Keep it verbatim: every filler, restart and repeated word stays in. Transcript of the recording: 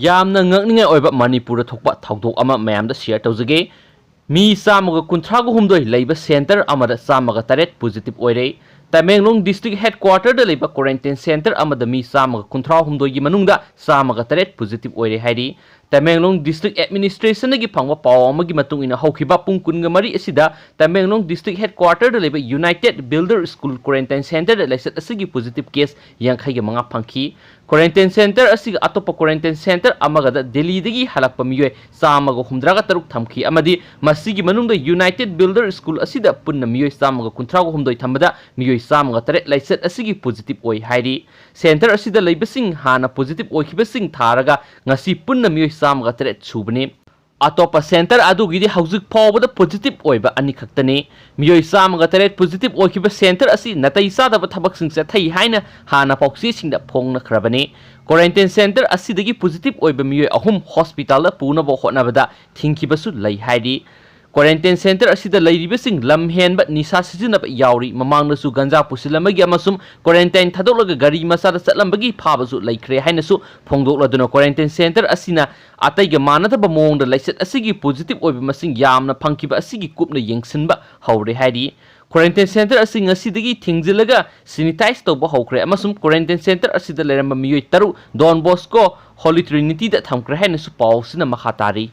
ꯌꯥꯝꯅ ꯉꯛꯅꯤꯡꯉꯥꯏ ꯑꯣꯏꯕ ꯃꯅꯤꯄꯨꯔꯗ ꯊꯣꯛꯄ ꯊꯧꯗꯣꯛ ꯑꯃ ꯃꯌꯥꯝꯗ share ꯇꯧꯖꯒꯦ꯫ ꯃꯤ ꯆꯥꯝꯃꯒ ꯀꯨꯟꯊ꯭ꯔꯥꯒ ꯍꯨꯝꯗꯣꯏ ꯂꯩꯕ center ꯑꯃꯗ ꯆꯥꯝꯃꯒ ꯇꯔꯦꯠ positive ꯑꯣꯏꯔꯦ꯫ ꯇꯃꯦꯡꯂꯣꯡ district headquarterꯗ ꯂꯩꯕ quarantine center ꯑꯃꯗ ꯃꯤ ꯆꯥꯝꯃꯒ ꯀꯨꯟꯊ꯭ꯔꯥ ꯍꯨꯝꯗꯣꯏꯒꯤ ꯃꯅꯨꯡꯗ ꯆꯥꯝꯃꯒ ꯇꯔꯦꯠ positive ꯑꯣꯏꯔꯦ ꯍꯥꯏꯔꯤ꯫ ꯇꯃꯦꯡꯂꯣꯡ district administrationꯗꯒꯤ ꯐꯪꯕ ꯄꯥꯎ ꯑꯃꯒꯤ ꯃꯇꯨꯡ ꯏꯟꯅ, ꯍꯧꯈꯤꯕ ꯄꯨꯡ ꯀꯨꯟꯒ ꯃꯔꯤ ꯑꯁꯤꯗ ꯇꯃꯦꯡꯂꯣꯡ district headquarterꯗ ꯂꯩꯕ United Builder School quarantine centerꯗ ꯂꯥꯏꯆꯠ ꯑꯁꯤꯒꯤ positive case ꯌꯥꯡꯈꯩꯒ ꯃꯉꯥ ꯐꯪꯈꯤ꯫ Quarantine center ꯑꯁꯤꯒ ꯑꯇꯣꯞꯄ quarantine center ꯑꯃꯒꯗ ꯗꯦꯜꯂꯤꯗꯒꯤ ꯍꯜꯂꯛꯄ ꯃꯤꯑꯣꯏ ꯆꯥꯝꯃꯒ ꯍꯨꯝꯗ꯭ꯔꯥꯒ ꯇꯔꯨꯛ ꯊꯝꯈꯤ ꯑꯃꯗꯤ ꯃꯁꯤꯒꯤ ꯃꯅꯨꯡꯗ United Builder School ꯑꯁꯤꯗ ꯄꯨꯟꯅ ꯃꯤꯑꯣꯏ ꯆꯥꯝꯃꯒ ꯀꯨꯟꯊ꯭ꯔꯥꯒ ꯍꯨꯝꯗꯣꯏ ꯊꯝꯕꯗ ꯃꯤꯑꯣꯏ ꯆꯥꯝꯃꯒ ꯇꯔꯦꯠ ꯂꯥꯏꯆꯠ ꯑꯁꯤꯒꯤ positive ꯑꯣꯏ ꯍꯥꯏꯔꯤ꯫ Center ꯑꯁꯤꯗ ꯂꯩꯕꯁꯤꯡ ꯍꯥꯟꯅ positive ꯑꯣꯏꯈꯤꯕꯁꯤꯡ ꯊꯥꯔꯒ ꯉꯁꯤ ꯄꯨꯟꯅ ꯃꯤꯑꯣꯏ ꯆꯥꯝꯃꯒ ꯇꯔꯦꯠ ꯁꯨꯕꯅꯤ꯫ ꯑꯇꯣꯞꯄ center ꯑꯗꯨꯒꯤꯗꯤ ꯍꯧꯖꯤꯛ ꯐꯥꯎꯕꯗ positive ꯑꯣꯏꯕ ꯑꯅꯤꯈꯛꯇꯅꯤ꯫ ꯃꯤꯑꯣꯏ ꯆꯥꯝꯃꯒ ꯇꯔꯦꯠ positive ꯑꯣꯏꯈꯤꯕ center ꯑꯁꯤ ꯅꯥꯇꯩ ꯆꯥꯗꯕ ꯊꯕꯛꯁꯤꯡ ꯆꯠꯊꯩ ꯍꯥꯏꯅ ꯍꯥꯟꯅ ꯄꯥꯎꯆꯦꯁꯤꯡꯗ ꯐꯣꯡꯅꯈ꯭ꯔꯕꯅꯤ꯫ Quarantine center ꯑꯁꯤꯗꯒꯤ positive ꯑꯣꯏꯕ ꯃꯤꯑꯣꯏ ꯑꯍꯨꯝ hospitalꯗ ꯄꯨꯅꯕ ꯍꯣꯠꯅꯕꯗ ꯊꯤꯡꯈꯤꯕꯁꯨ ꯂꯩ ꯍꯥꯏꯔꯤ꯫ Quarantine center ꯑꯁꯤꯗ ꯂꯩꯔꯤꯕꯁꯤꯡ ꯂꯝ ꯍꯦꯟꯕ ꯅꯤꯁꯥ ꯁꯤꯖꯤꯟꯅꯕ ꯌꯥꯎꯔꯤ꯫ ꯃꯃꯥꯡꯗꯁꯨ ꯒꯟꯖꯥ ꯄꯨꯁꯤꯜꯂꯝꯕꯒꯤ ꯑꯃꯁꯨꯡ quarantine ꯊꯥꯗꯣꯛꯂꯒ ꯒꯥꯔꯤ ꯃꯆꯥꯗ ꯆꯠꯂꯝꯕꯒꯤ ꯐꯥꯕꯁꯨ ꯂꯩꯈ꯭ꯔꯦ ꯍꯥꯏꯅꯁꯨ ꯐꯣꯡꯗꯣꯛꯂꯗꯨꯅ, quarantine center ꯑꯁꯤꯅ ꯑꯇꯩꯒ ꯃꯥꯟꯅꯗꯕ ꯃꯑꯣꯡꯗ ꯂꯥꯏꯆꯠ ꯑꯁꯤꯒꯤ positive ꯑꯣꯏꯕ ꯃꯁꯤꯡ ꯌꯥꯝꯅ ꯐꯪꯈꯤꯕ ꯑꯁꯤꯒꯤ ꯀꯨꯞꯅ ꯌꯦꯡꯁꯤꯟꯕ ꯍꯧꯔꯦ ꯍꯥꯏꯔꯤ꯫ Quarantine center ꯑꯁꯤ ꯉꯁꯤꯗꯒꯤ ꯊꯤꯡꯖꯤꯜꯂꯒ sanitize ꯇꯧꯕ ꯍꯧꯈ꯭ꯔꯦ ꯑꯃꯁꯨꯡ quarantine center ꯑꯁꯤꯗ ꯂꯩꯔꯝꯕ ꯃꯤꯑꯣꯏ ꯇꯔꯨꯛ Don Bosco Holy Trinityꯗ ꯊꯝꯈ꯭ꯔꯦ ꯍꯥꯏꯅꯁꯨ ꯄꯥꯎ ꯑꯁꯤꯅ ꯃꯈꯥ ꯇꯥꯔꯤ꯫